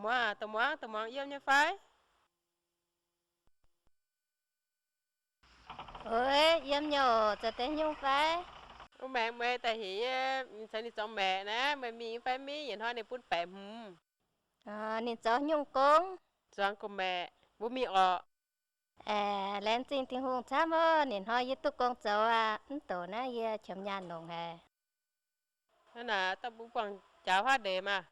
Muangx, dongh muangx, dongh muangx yiem nyei fai? Oix, yiem nyei oc. Zoux deix nyungc fai? Wuov maengx meih daaih heuc yie caux ninh zuangx maeqc naaiv, meih mingh fai mingh? Yietc hnoi ninh bun baeqc hmz. Ninh zoux nyungc gong? Zuangx gorqv-maeqc, mbuo mingh orqc. Aeqv, laengz zingh Tin-Hungh camv oc. Ninh hnoi yie duqv gong zoux aqv. Mv douc naaiv yie qiemx nyaanh longc haic. Hnangv naaic daaih mbuo buangh jaax huaav ndeic maah.